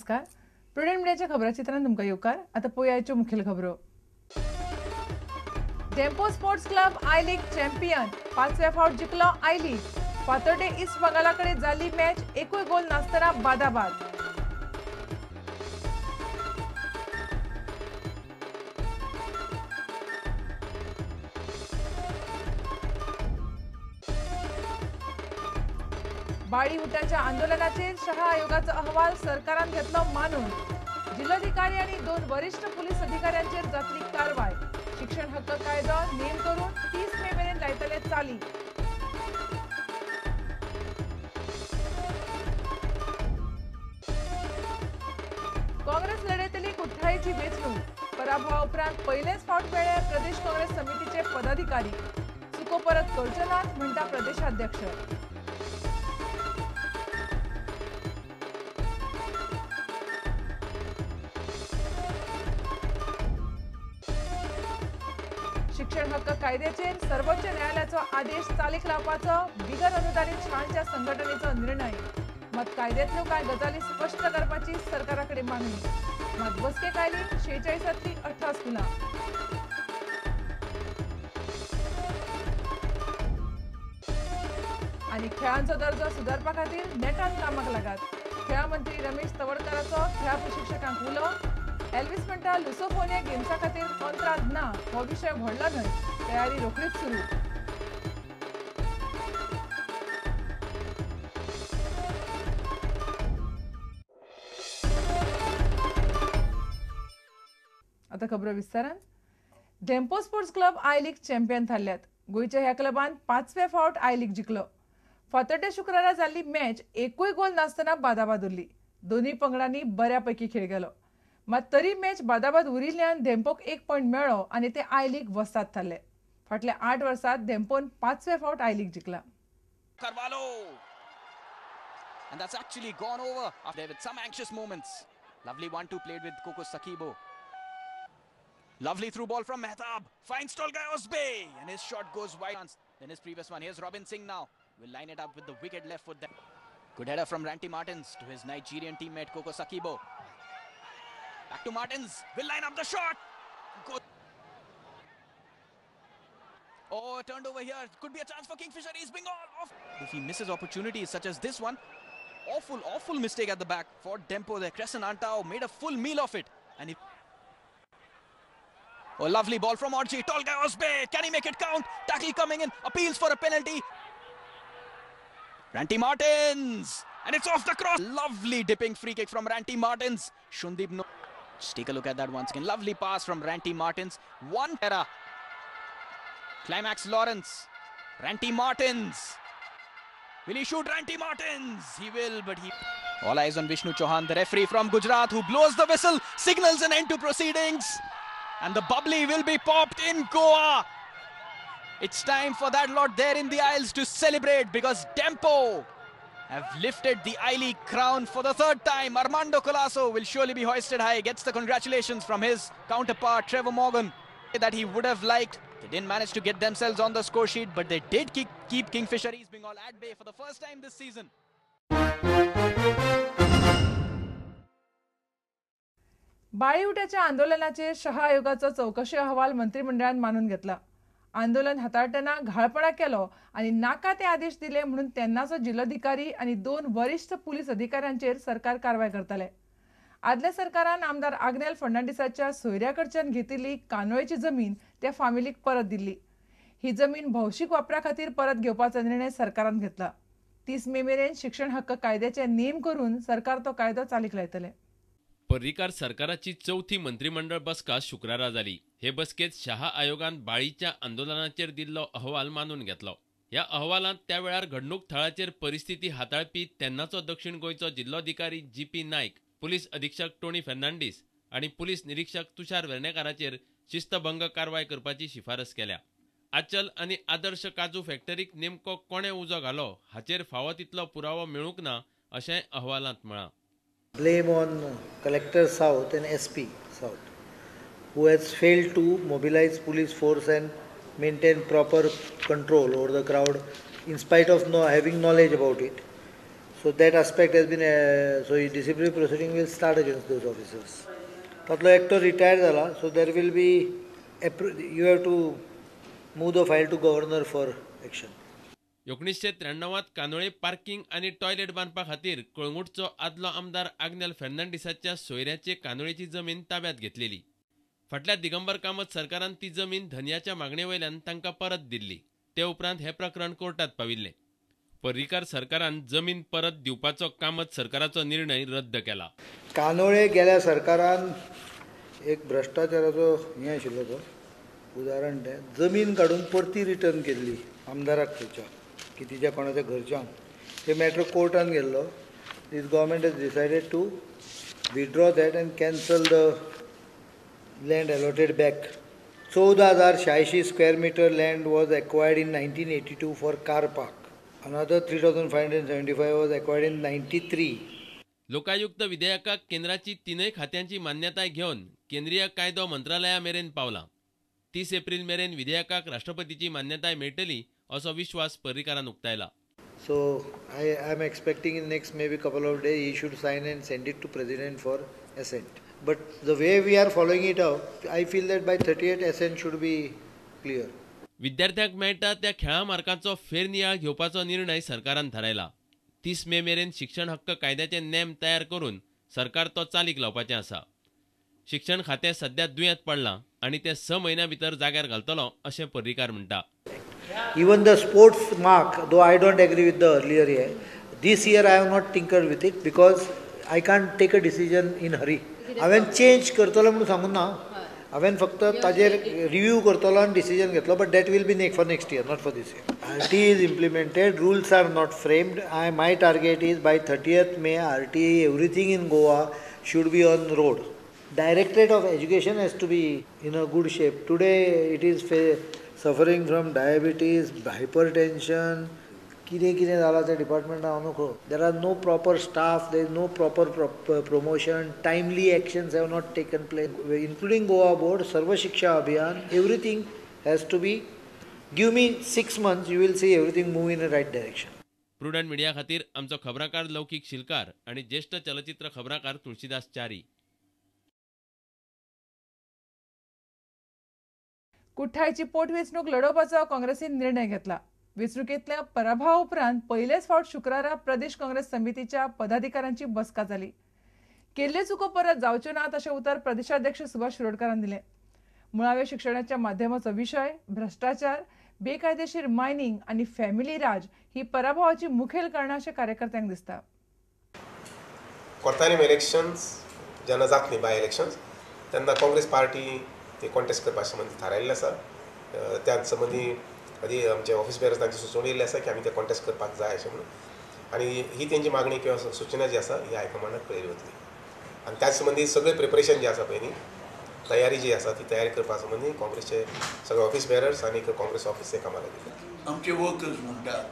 नमस्कार. प्रुडंट मीडियाच्या खबराचित्रांत तुमकां येवकार. आतां पळोवया मुखेल खबरो. Dempo sports club I league champion, पांचव्या फावट जिखलो I league. Fatorda east बंगाला कडेन जाल्ली मॅच एकूय गोल नासतना बादाबाद. बाळी उट्याच्या आंदोलनाचेर शहा आयोगाचो अहवाल सरकारान घेतलो मानून. जिल्होधिकारी आणि 2 वरिष्ठ पोलीस अधिकाऱ्यांचेर जातली कारवाय. शिक्षण हक्क कायदो नेम करून 30 मे मेरेन लायतले चाली. काँग्रेस लढयतली कुठ्ठाळीची वेंचणूक. पराभवा उपरांत पयलेच फावट मेळ्ळे प्रदेश काँग्रेस समितीचे पदाधिकारी. चुको परत करचे नात म्हणटा प्रदेशाध्यक्ष. शिक्षण हक्क कायद्याचेर सर्वोच्च न्यायालयाचो आदेश चालीक लावपाचो बिगर अनुदानित शाळांच्या संघटनेचो निर्णय. मात कायद्यांतल्यो कांय गजाली स्पश्ट करपाची सरकारा कडेन मागणी. मात बसकेक आयली 46 18 स्कुलां. आनी खेळांचो दर्जो सुदारपा खातीर नेटान कामाक लागात. खेळां मंत्री रमेश तवडकाराचो खेळां प्रशिक्षकांक उलो. एल्विस म्हणटा लुसोफोनिया गेम्सा खातीर कोंत्राद ना, हो विशय व्हडलो न्हय, तयारी रोखडीच सुरू. आता खबरो विस्तारान. Dempo sports club I league champion थारल्यात. गोंयच्या ह्या क्लबान पांचवे फावट I league जिखलो. फातर्डे शुक्रारा जाल्ली मॅच एकूय गोल नासतना बादाबाद उरली. दोनूय पंगडांनी बऱ्यापैकी खेळ केलो. मात तरी मॅच बादाबाद उरिल्ल्यान धेंपोक 1 पॉयंट मेळ्ळो आनी ते I league वस्ताद थारले. फाटल्या 8 वर्सांत धेंपोन पांचवे फावट I league जिखला. Carvalho. And that's actually gone over after with some anxious moments. Lovely 1-2 played with Koko Sakibo. Lovely through ball from Mehtab. Finds Tolgay Osbe and his shot goes wide. Then his previous one. Here's Robin Singh now. Will line it up with the wicked left foot there. Good header from Ranty Martins to his Nigerian teammate Koko Sakibo. Back to Martins, will line up the shot. Go. Oh, turned over here. Could be a chance for Kingfisher East Bengal. Off. If he misses opportunities such as this one, awful, awful mistake at the back for Dempo there. Crescent Antao made a full meal of it. And he... Oh, lovely ball from Orji. Tolgay Osbe. Can he make it count? Tackle coming in. Appeals for a penalty. Ranty Martins. And it's off the cross. Lovely dipping free kick from Ranty Martins. Shundeep no. Just take a look at that once again. Lovely pass from Ranty Martins. One error. Climax Lawrence. Ranty Martins. Will he shoot Ranty Martins? He will, but he... All eyes on Vishnu Chauhan, the referee from Gujarat, who blows the whistle, signals an end to proceedings. And the bubbly will be popped in Goa. It's time for that lot there in the aisles to celebrate because Dempo have lifted the I-League crown for the third time. Armando Colasso will surely be hoisted high. Gets the congratulations from his counterpart Trevor Morgan that he would have liked. They didn't manage to get themselves on the score sheet, but they did keep Kingfisher East Bengal at bay for the first time this season. बाळी उट्याच्या आंदोलनाचेर शहा आयोगाचो चवकशी अहवाल मंत्रिमंडळान मानून घेतला. आंदोलन हाताळटना घाळपणा केलो आनी नाका ते आदेश दिले म्हणून तेन्नाचो जिल्होधिकारी आनी 2 वरिष्ठ पुलीस अधिकाऱ्यांचेर सरकार कारवाय करतले. आदल्या सरकारान आमदार आग्नेल फर्नांडीसाच्या सोयऱ्या कडच्यान घेतिल्ली कानोळेची जमीन त्या फामिलीक परत दिल्ली. ही जमीन भौशीक वापरा खातीर परत घेवपाचो निर्णय सरकारान घेतला. 30 मे मेरेन शिक्षण हक्क कायद्याचे नेम करून सरकार तो कायदो चालीक लायतले. पर्रीकार सरकाराची चवथी मंत्रिमंडळ बसका शुक्रारा जाली. हे बसकेत शहा आयोगान बाळीच्या आंदोलनाचेर दिल्लो अहवाल मानून घेतलो. ह्या अहवालांत त्या वेळार घडणूक थळाचेर परिस्थिती हाताळपी तेन्नाचो दक्षिण गोंयचो जिल्लोधिकारी जी.पी. नायक, पुलीस अधीक्षक टोनी फर्नांडीस आनी पुलीस निरीक्षक तुषार वेर्णेकाराचेर शिस्तभंग कारवाय करपाची शिफारस केल्या. आचल आनी आदर्श काजू फॅक्टरीक नेमको कोणें उजो घालो हाचेर फावो तितलो पुरावो मेळूंक ना अशें अहवालांत म्हळां. Blame on Collector South and SP South, who has failed to mobilize police force and maintain proper control over the crowd in spite of having knowledge about it. So that aspect has been so disciplinary proceeding will start against those officers. तातलो एकटो retire जाला, so there will be you have to move the file to governor for action. 1993 Candolim parking आनी toilet बांदपा खातीर कळंगूटचो आदलो आमदार आग्नेल फेर्नांडीसाच्या सोयऱ्याचे कांदोळेची जमीन ताब्यात घेतलेली. फाटल्या दिगंबर कामत सरकारान ती जमीन धनयाच्या मागणे वयल्यान तांकां परत दिल्ली. ते उपरांत हें प्रकरण कोर्टात पाविल्लें. पर्रीकार सरकारान जमीन परत दिवपाचो कामत सरकाराचो निर्णय रद्द केला. कांदोळे गेल्या सरकारान एक भ्रश्टाचाराचो हें आशिल्लो तो उदाहरण, तें जमीन काडून परती रिटर्न केल्ली आमदाराक थंयच्या की तिच्या कोणाच्या घरच्यांक. हे मॅटर कोर्टान गेल्लो. This government has decided to withdraw that and cancel the land allotted back. 14,086 square meter land was acquired in 1982 for car park. Another 3,575 was acquired in 93. Lokayukta विधेयकाक केंद्राची तीनय खात्यांची मान्यताय घेवन केंद्रीय कायदो मंत्रालया मेरेन पावला. 30 एप्रिल मेरेन विधेयकाक राष्ट्रपतीची मान्यताय मेळटली असो विश्वास पर्रीकारान उक्तायला. So I am expecting in next maybe couple of days he should sign and send it to President for assent. But the way we are following it up, I feel that by 38 assent should be clear. विद्यार्थ्यांक मेळटा त्या खेळां मार्कांचो फेरनियाळ घेवपाचो निर्णय सरकारान थारायला. 30 मे मेरेन शिक्षण हक्क कायद्याचे नेम तयार करून सरकार तो चालीक लावपाचें आसा. शिक्षण खातें सध्या दुयेंत पडलां आनी तें 6 म्हयन्यां भितर जाग्यार घालतलो अशें पर्रीकार म्हणटा. Even the sports mark, though I don't agree with the earlier year, this year I have not tinkered with it because I can't take a decision in hurry. हांवें चेंज करतलो म्हणून सांगून ना, हांवें फक्त ताजेर रिव्यू करतलो आनी डिसिजन घेतलो, but that will be for next year, not for this year. RTE is implemented, rules are not framed. My target is by 30th May RTE everything in Goa should be on road. Directorate of Education has to be in a good shape. Today it is suffering from diabetes, hypertension, कितें कितें जालां त्या डिपार्टमेंटान हांव नको. There are no proper staff, there is no proper promotion, timely actions have not taken place, including Goa board, Sarva Shiksha Abhiyan, everything has to be. Give me 6 months, you will see everything move in a right direction. Prudent Media खातीर आमचो खबराकार लौकीक शिलकार आनी ज्येष्ठ चलचित्र खबराकार तुळशीदास च्यारी. कुठ्ठाळीची पोटवेंचणूक लढोवपाचो काँग्रेसीन निर्णय घेतला. वेंचणुकेंतल्या पराभवा उपरांत पयलेच फावट शुक्रारा प्रदेश काँग्रेस समितीच्या पदाधिकाऱ्यांची बसका जाली. केल्ल्यो चुको परत जावच्यो नात अशें उतर प्रदेशाध्यक्ष सुभाष शिरोडकारान दिलें. मुळाव्या शिक्षणाच्या माध्यमाचो विशय, भ्रश्टाचार, बेकायदेशीर मायनिंग आनी फॅमिली राज ही पराभवाची मुखेल कारणां अशें कार्यकर्त्यांक दिसता. कोर्तानीम इलेक्शन्स जेन्ना जातली बाय इलेक्शन्स तेन्ना काँग्रेस पार्टी ते कॉन्टेस्ट करपा संबंदी थारायल्लें आसा. त्या संबंदी आदी आमचे ऑफिस बेरर्स तांची सुचोवणी येयल्ली आसा की आमी ते कॉन्टेस्ट करपाक जाय अशें म्हणून, आनी ही तेंची मागणी किंवा सुचना जी आसा ही हायकमांडाक कळयली वतली. आनी त्या संबंदी सगळें प्रिपरेशन जें आसा पळय न्ही, तयारी जी आसा ती तयारी करपा संबंदी काँग्रेसचे सगळे ऑफिस बेरर्स आनी काँग्रेस ऑफिस ते कामाक लागिल्ले. आमचे वर्कर्स म्हणटात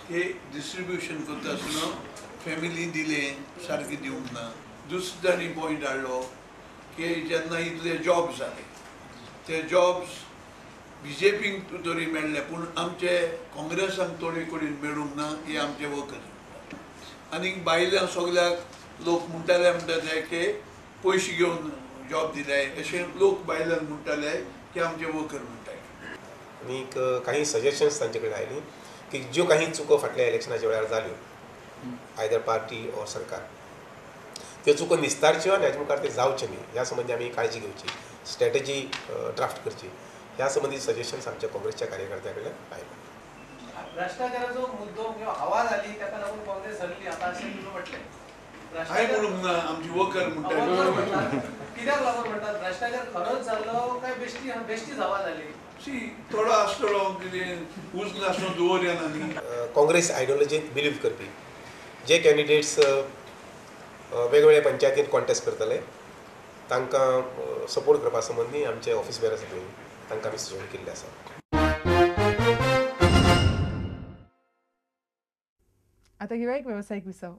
की डिस्ट्रिब्युशन करता आसतना फॅमिली दिलें सारकें दिवंक ना. दुसरो तांणी पॉयंट हाडलो की जेन्ना इतले जॉब्स जाले ते जॉब्स बीजेपीक तरी मेळ्ळे पूण आमचे काँग्रेसाक थोडे कडेन मेळूंक ना, हे आमचे वर्कर्स म्हणटात. आनी भायल्या सगल्याक लोक म्हणटाले म्हणटा ते की पयशे घेवन जॉब दिले अशें लोक भायल्यान म्हणटाले की आमचे वर्कर म्हणटाले. आनीक काही सजेशन्स तांचे कडेन आयली की ज्यो काही चुको फाटल्या इलेक्शनाच्या वेळार जाल्यो आयदर पार्टी ऑर सरकार, त्यो चुको निस्तारच्यो आनी हाजे मुखार ते जावचे न्ही ह्या संबंदी आमी काळजी घेवची, स्ट्रॅटजी ड्राफ्ट करची, ह्या संबंदी सजेशन्स आमच्या काँग्रेसच्या कार्यकर्त्या कडल्यान आयले. भ्रष्टाचाराचो मुद्दो किंवा हवा जाली ताका लागून काँग्रेस हरली आतां अशें तुमी म्हटलें. हांवें म्हणूंक ना, आमची वर्कर म्हणटा. कित्याक लागून म्हणटात भ्रष्टाचार खरोच जाल्लो काय बेश्टी बेश्टीच हवा जाली? सी थोडो आसतलो कितें ऊस नासलो दवरया ना न्ही. काँग्रेस आयडियोलॉजींत बिलीव करपी जे कॅन्डिडेट्स वेगवेगळ्या पंचायतीन कॉन्टेस्ट करतले तांकां सपोर्ट करपा संबंदी आमचे ऑफिस बेरर्स तांकां आमी सुचोवणी केल्ली आसा. आतां घेवया एक वेवसायीक विसव.